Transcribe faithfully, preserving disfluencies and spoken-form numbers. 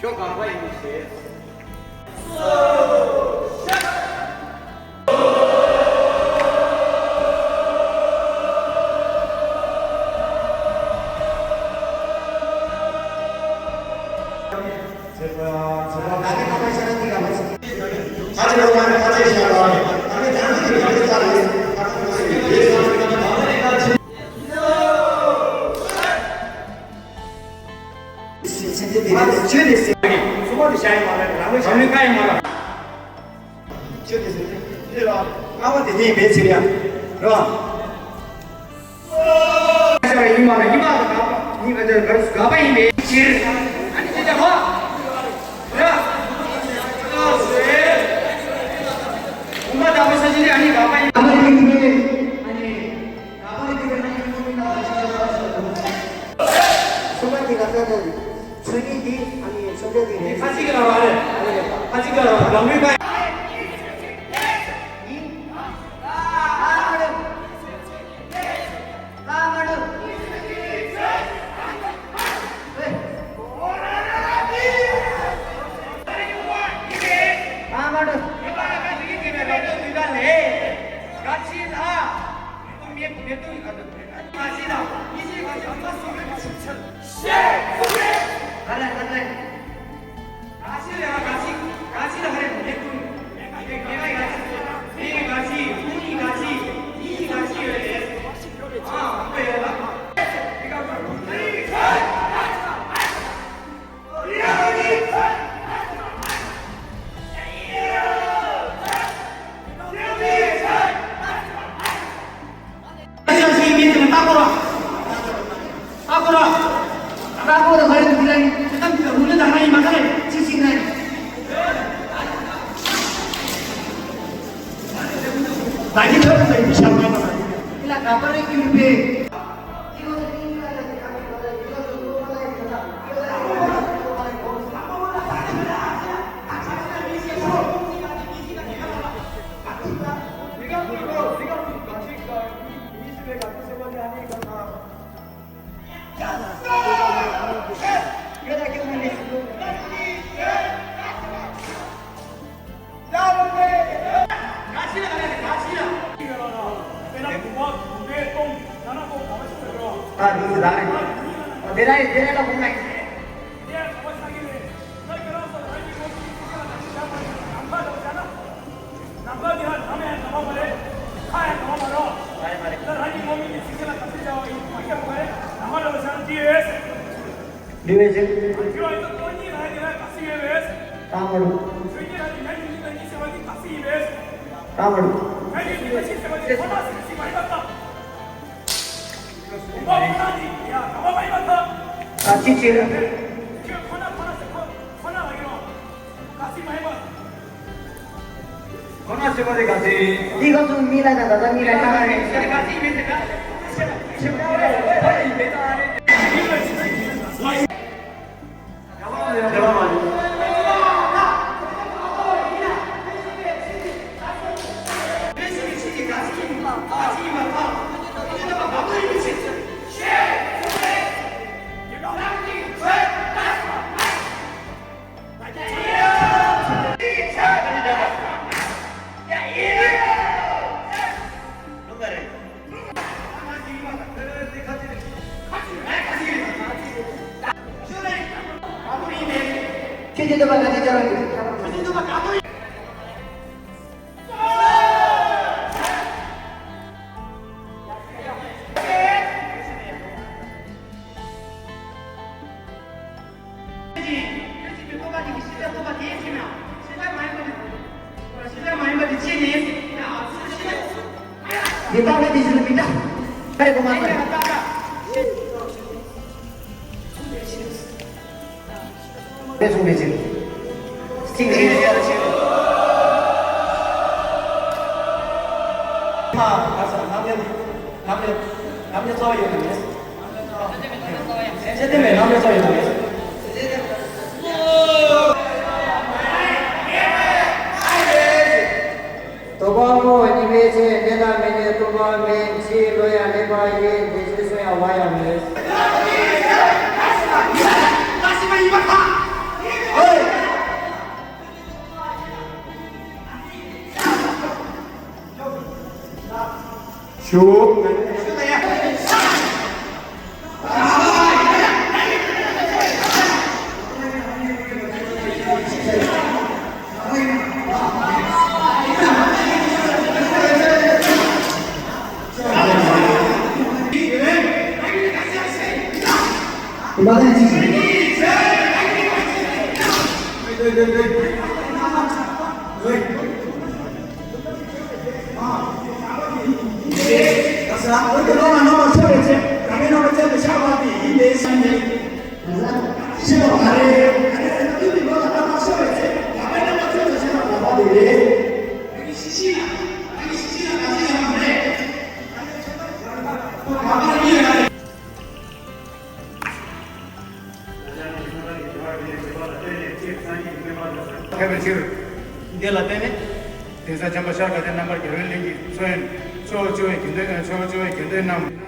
ཁྱོད་ག་པར་ཡིན་ཞེས། ཆོས་དེ་ཟེར་ནས་གསུམ་པ་དེ་བཤད་ཡིན་མ་རེད། རང་གི་བྱམས་ལུས་བཀའ་ཡིན་མ་རེད། ཆོས་དེ་ཟེར་ནས་དེ་ལ་ལྔ་པ་དེ་དེ་ཡིན་པའི་ཕྱིར་ཡང་རེད་བ། ཤ་ཡིན་མ་རེད། ཉི་མ་དང་དགག་པ་ཉི་མ་དང་དགག་པ་ཡིན་པའི་ཕྱིར། ཨ་ནི་དེ་ལྟ་བ། རེད། བུམ་པ་དག་པའི་ས་གཞི་ནི་ཨ་ནི་དགག་པ་ཡིན། ཨ་ནི་དེ་ཡིན་པའི་ཨ་ནི། གསུམ་པ་དེ་ག་ས་ན་ཚོད་ནི་དེ་ཨ་ནི་ཚོད་འདྲ་དེ་རེད། ཁ་ཅིག་གི་ལ་བ་རེད། ཁ་ཅིག་གི་ལ་བ་ལམ་རིམ་ཁ། འདི་བས་ཅི། ད་མ་རུ། ད་མ་རུ། ད་ཅི་ཅི། ཁོ་ན་ཆེ་བ་རེ་ག་ཚོད་ཡིན། འདི་ག་ཚོད་མི་ལ་ད་ད་ད་མི་ལ་ད་རེ། ད་ད་ཅི་མི་ཟེར་ད། ཁ་ཆེ་མི་ཟེར་ད། ད་ཡིན་མེད་ད་རེ། ད་ཡིན་མེད་ད། དོ་པོ་ཨ་མོ་གཉིས་པའི་ཚེ་གནས་ལ་མི་གནས་སྟོན་པ་མིན། ཕྱིའི་ལོ་ཡང་གནས་པ་ཡིན། དེ་ཚེ་སུ་ཡང་བ་ཡང་མེད། ཞུ། འདི་ལ་བརྟེན་ནས། གདན་ས་བྱམས་པ་ཤར་དགའ་ལྡན་རྣམ་པར་རྒྱལ་བའི་གླིང་གི་མཚོན། ཕྱོགས་བཅུ་པའི་དགེ་འདུན། ཕྱོགས་བཅུ་པའི་དགེ་འདུན་རྣམས།